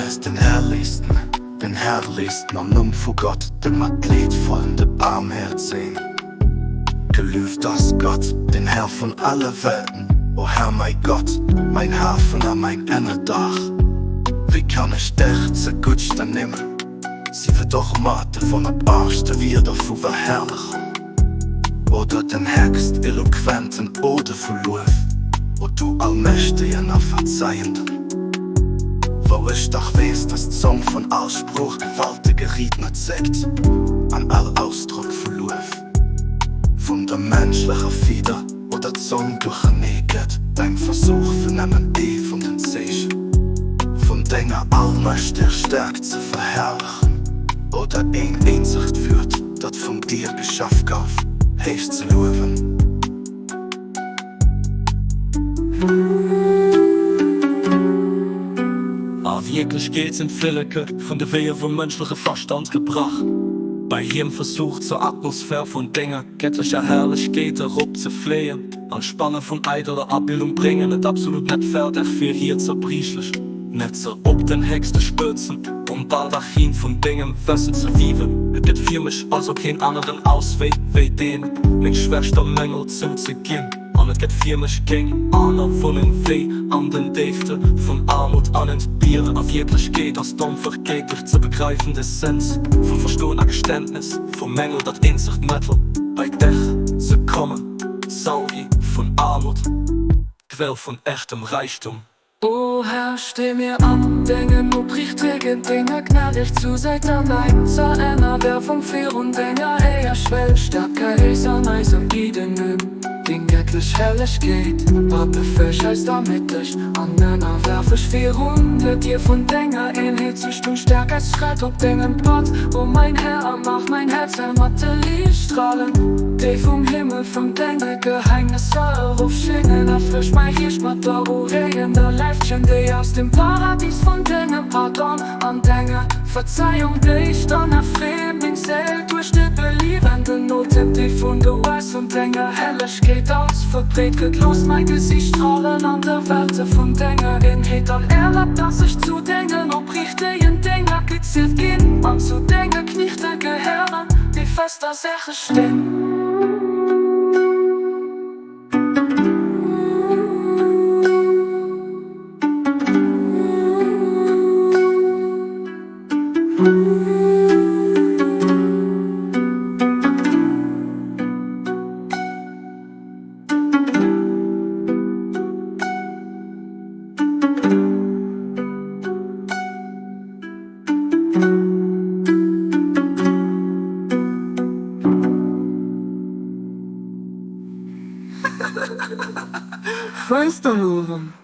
Preis den Herrlichsten, den Herrlichsten am Numm vu Gott, de Matleedvollen, de Baarmhäerzegen. Gelueft ass Gott, den Här vun alle Welten, o Här mäi Gott, mäin Hafen a mäin Ennerdach. Wéi kann ech dech zeguttst ernimmen? Sief et och mat de wonnerbarste Wierder vu Verherrlechung oder den héchst eloquenten Ode vu Luef, o du Allmächtegen a Verzeienden, wou ech dach weess, dass d'Zong vun all sproochgewaltege Riedner zéckt an all Ausdrock vu Luef vun der menschlecher Fieder oder Zong duerchernee gëtt beim Versuch fir nëmmen ee vun den Zeeche vun denger allmächteger Stärkt ze verherrlechen oder een eenzegt Wuert, dat vun dir geschaf gouf, héich ze luewen. A Wierklechkeet sinn d'Flilleke vun de Weeër vum mënschleche Verstand gebrach, bei hirem Versuch zur Atmosphär vun denger gëttlecher Herrlechkeet erop ze fléien an d'Spanne vun eideler Abildung bréngen et absolut net fäerdeg fir hir zerbriechlech Netzer op den héchste Spëtzen um Baldachin vun dengem Wëssen ze wiewen. Et gëtt fir mech also keen aneren Auswee wéi deen, meng Schwächt a Mängel zouzeginn, an et gëtt fir mech keng aner Wunneng wéi an den Déifte vun Aarmut an Entbieren. A Wierklechkeet ass d'Onvergéitlech ze begräifend Essenz vum Verstoen a Geständnes vum Mängel dat eenzegt Mëttel bei dech ze kommen, Salvi vun Aarmut, Quell vun echtem Räichtum. O Här, steh mir an dengen opriichtegen Dénger gnädeg zu Säit an eiser Ennerwerfung virun denger Éierschwell. Stärke eis an eisem Bidden ëm deng gättlech Herrlechkeet, a befäeg eis dermitteg an ënnerwerfeg virun der Dier vun denger Eenheet ze stoen. Stärk eis Schrätt op dengem Pad, o mäin Här, a maach mäin Häerz hell mat de Liichtstrahlen, déi vum Himmel vun denge Geheimnisser erofschéngen. Erfrësch mäi Riicht mat der ureegender Läiftchen, déi aus dem Paradis vun dengem Pardon an denger Verzeiung déicht, an erfreeë meng Séil duerch de beliewenden Otem, dee vun der Weis vun denger Herrlechkeet aus verbreet gëtt. Looss mäi Gesiicht strahlen an der Welte vun denger Eenheet, an erlab, dass ech zu dengen opriichtegen Dénger gezielt ginn an zu denge Kniechte gehéieren, déi fest a sécher stinn. Feist an Owend.